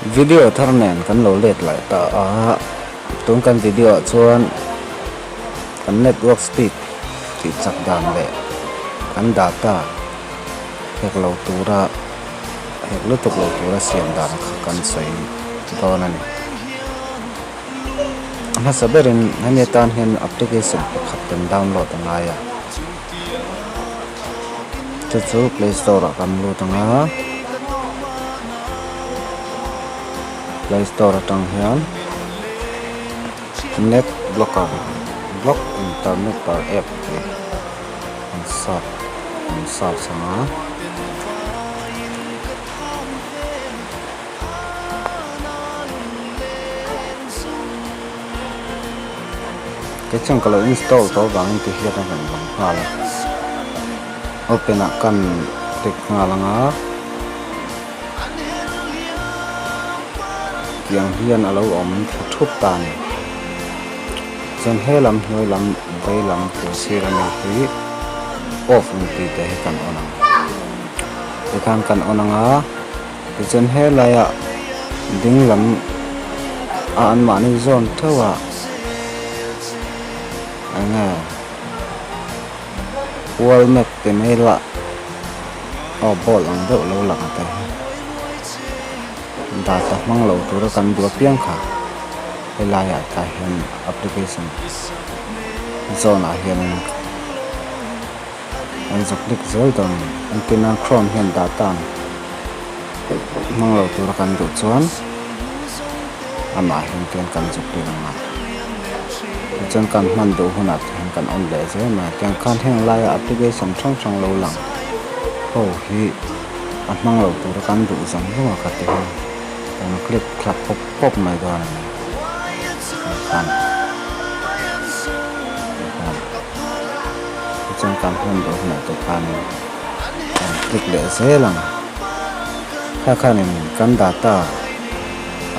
Video thar nen kan lo let lai ta a, tun kan video ah chuan kan network speed tih chak dan leh kan data hek lo tura hek lutuk lo tura siam dan kha kan sawi dawn a ni. A hmasa berin hemi atan hian application pakhat kan download a ngai a. Chu chu play store ah kan lut ang a play store atang hian net blocker block internet per app tih an search an search ang a. Kei chuan ka lo install tawh avangin ti hian a rawn lang nghal a open ah kan click nghal ang a tiang hian a lo awm thla thup ta a ni chuan he lam hnuai lam vei lam tur sir a mi hi off ang tih te hi kan on ang tikhan kan on ang a. Tichuan helaiah ding lam a an mahni zawn theuh a eng nge world map ti mai lah aw ball ang deuh lo lang te hi data hmang lo tura kan duh apiang kha helaiah tah hian application zawn ah hianin. An zak dik zel dawn a ni. Engtin a Chrome hian data hmang lo tura kan duh chuan amah hian tian kan zuk dik ang a. Tichuan kan hman duh hunah te hian kan on leh zel mai a. Tiang khan heng laia application hrang hrang lo lang ho hi a hmang lo tura kan duh zawng zawng a kha te hian kan click thlak pawp pawp mai dawn a ni. Khan. Tichuan kan hman duh hunah te khanin kan click leh zel ang. Kha khanin kan data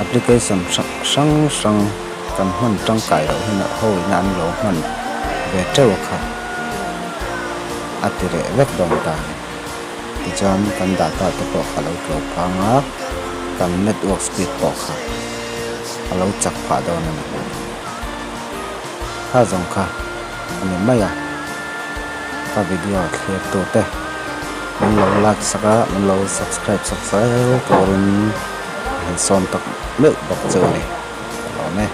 application hrang hrang kan hman tangkai loh hi ho ina an lo hman ve teuh a kha a ti reh vek dawn ta a ni. Tichuan kan data te pawh kha lo tlo phang a, kan network speed pawh kha a lo chak phah dawn a ni. Kha zawng kha a ni mai a, ka video thlir tu te min lo like sak a, min lo subscribe sak zel turin ka han sawm tak meuh bawk chu a ni, ka lawm e.